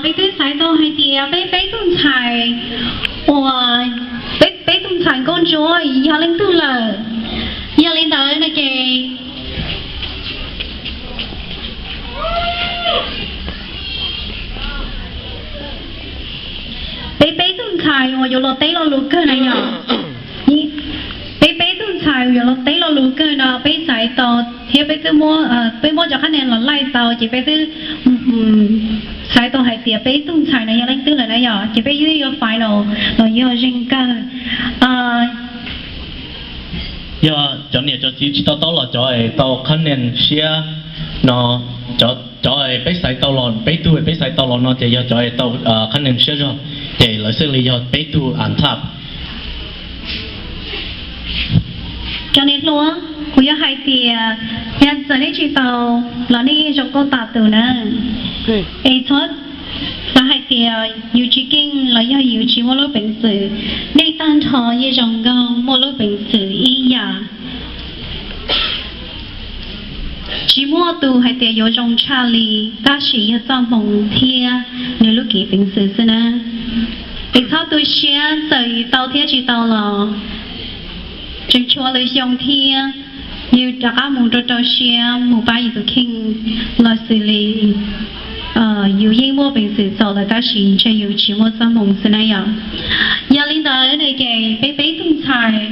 Peb twb xaiv tau hais tias peb peb tug ntxhais uas peb peb tug ntxhais nkauj ntsuab yog leej twg lawm. Yog li ntawd no ces peb peb tug ntxhais uas yuav los teb lo lus kawg na yog, peb peb tug ntxhais uas yuav los teb lo lus kawg no peb xaiv tau thiab peb twb muab, peb muab cov qhab nees los laij tau ces peb twb xaiv tau hais tias peb tug ntxhais no yog leej twg lawm na yog, ces peb yeej yuav final los yog zeeg kawg. Yog cov niam cov txiv tsis tau taub los cov es tau qhab nees siab no, cov peb xaiv tau los, peb tug peb xaiv tau los no ces yog cov es tau qhab nees siab zog, ces lawv xwb li yog peb tug on top. Cov niam hluas, kuv yuav hais tias yog txawm nej tsis tau los nej yeej zoo nkauj tas tus na. Es txhob xav hais tias yus tsis keej los yog yus tsis muaj lub peev xwm, nej tag nrho yeej zoo nkauj muaj lub peev xwm ib yam. Tsis muaj tus hais tias yuav zoo tshaj li, tab sis yog txoj hmoo thiab nws lub kev peev xwm xwb na. Es txhob tu siab, txawm yus tau thiab tsis tau los tseem tshuav lwm xyoo thiab, yus rov qab mus rau rau siab mus pab yus tus kheej los xws li yus yeej muaj peev xwm txaus lawm tab sis ntshe yus tsis muaj txoj hmoo xwb na yom. Yog li ntawd ces peb peb tug ntxhais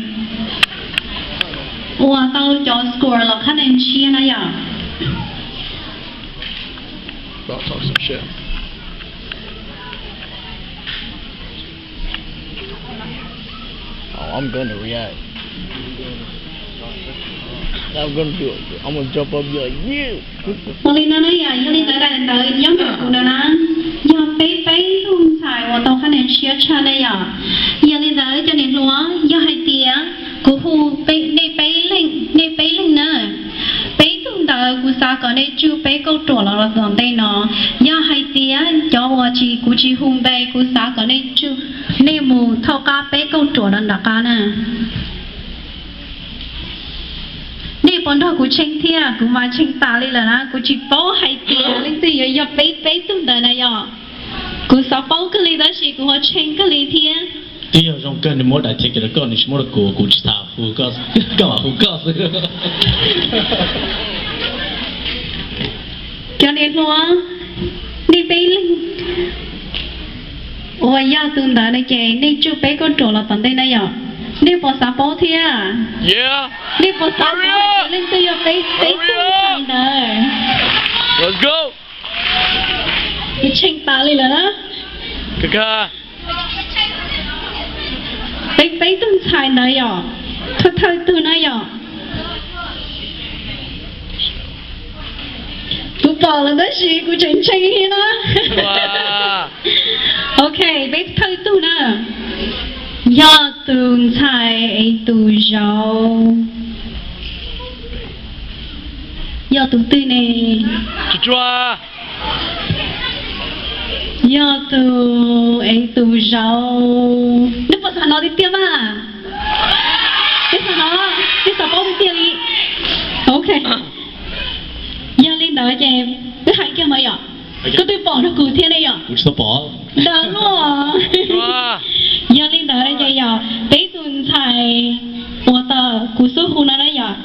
uas tau cov score los qhab nees tshiab na yom. Ua li no na yom, yog li ntawd daim ntawd nyob ntawm kuv ntawd na, yog peb peb tug ntxhais uas tau qhab nees tshiab tshaj na yom. Yog li ntawd cov niam hluas, yog hais tias kuv hu nej peb leeg, nej peb leeg na, peb tug ntawd kuv xav kom nej tsuj peb kauj ruam los rau tom ntej no. Yog hais tias cov uas tsis, kuv tsis hu npe, kuv xav kom nej tsuj, nej mus thauj qab peb kauj ruam rau nram qab na. Nej puas nrog kuv tshee thiab? Kuv mas tshee tas li lawm na, kuv tsis paub hais tias leej twg yuav yog peb peb tug ntawd na yom. Kuv xav paub kawg li tab sis kuv ho tshee kawg li thiab. Twb yog zoo kawg nws muab daim ticket rau koj, nws tsis muab rau kuv, kuv tsis tham, koj mam hu koj xwb. Cov niam hluas, nej peb leeg uas yog tus ntawd no ces nej tsuj peb kauj ruam los tom ntej na yom. Nej puas xav paub thiab? Nej puas xav paub hais tias leej twg yog peb peb tug ntxhais ntawd? Kuv tshee tas li lawm na. Peb peb tug ntxhais ntawd yom, thawj thawj tug na yom. Kuv pom lawm tab sis kuv tseem ntshee thiab na. Ok, peb thawj tug na, yog tus ntxhais es tus zauv, yog tus twg ne? Yog tus es tus zauv, nej puas xav hnov tiag tiag mas? Peb xav hnov, peb xav paub tiag tiag li. Ok, yog li ntawd ces wb hais kiag mas yom. Koj twb pom nrog kuv thiab ne yom? Ntawd luaj. Yog li ntawd ces yog peb tus ntxhais uas tau kuv xub hu no na yom,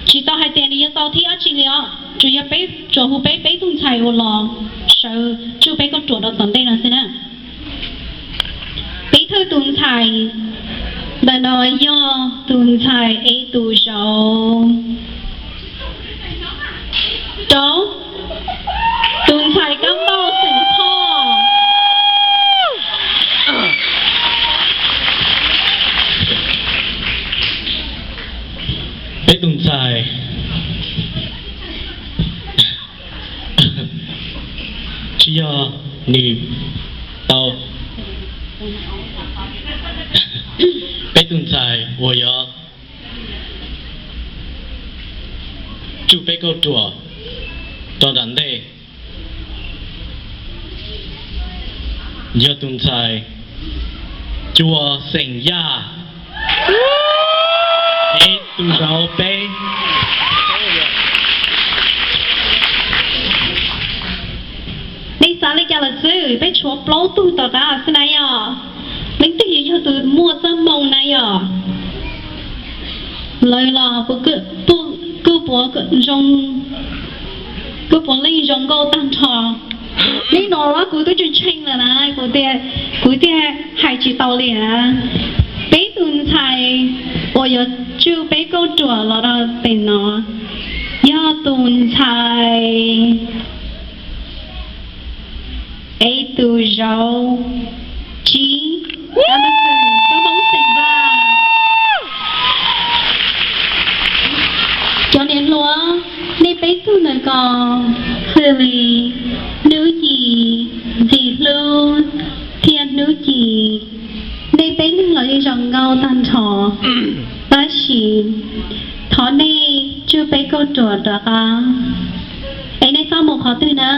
tsis tau hais tias nws yuav tau thib dab tsi li os, tsuas yog peb, tsuas hu peb peb tug ntxhais uas los sawv tsuj peb kauj ruam rau tom ntej no xwb na. Peb thawj tus ntxhais ntawm no yog tus ntxhais es tus zauv, rau tus ntxhais kab npauj xeem Thoj. Peb tus ntxhais tsis yog nws tau, peb tus ntxhais uas yuav tsuj peb kauj ruam rau nram ntej yog tus ntxhais Cua xeem Yaj, es tus zauv peb. Nej xav li cas lawm xwb? Peb tshuav plaub tug tom qab xwb na yog. Leej twg yuav yog tus muaj txoj hmoo na yog? Lawv los kuj puav, kuj puav leej zoo nkauj tag nrho. Nim no kuv twb tsis ntseeg lawm na, kuv thiaj hais tsis tau li na. Peb tus ntxhais uas yuav tswj peb kauj ruam los rau pem no yog tus ntxhais es tus zauv Tsib, Amazon, koob hmoov xeem Vaj. Cov niam hluas, nej peb tug ntawm ko xws li Hnub Ci, Ntxim Hlub thiab Hnub Ci, nej peb leeg los yeej zoo nkauj tag nrho, tab sis thov nej tswj peb kauj ruam rov qab. Es nej xav mus qhov twg na?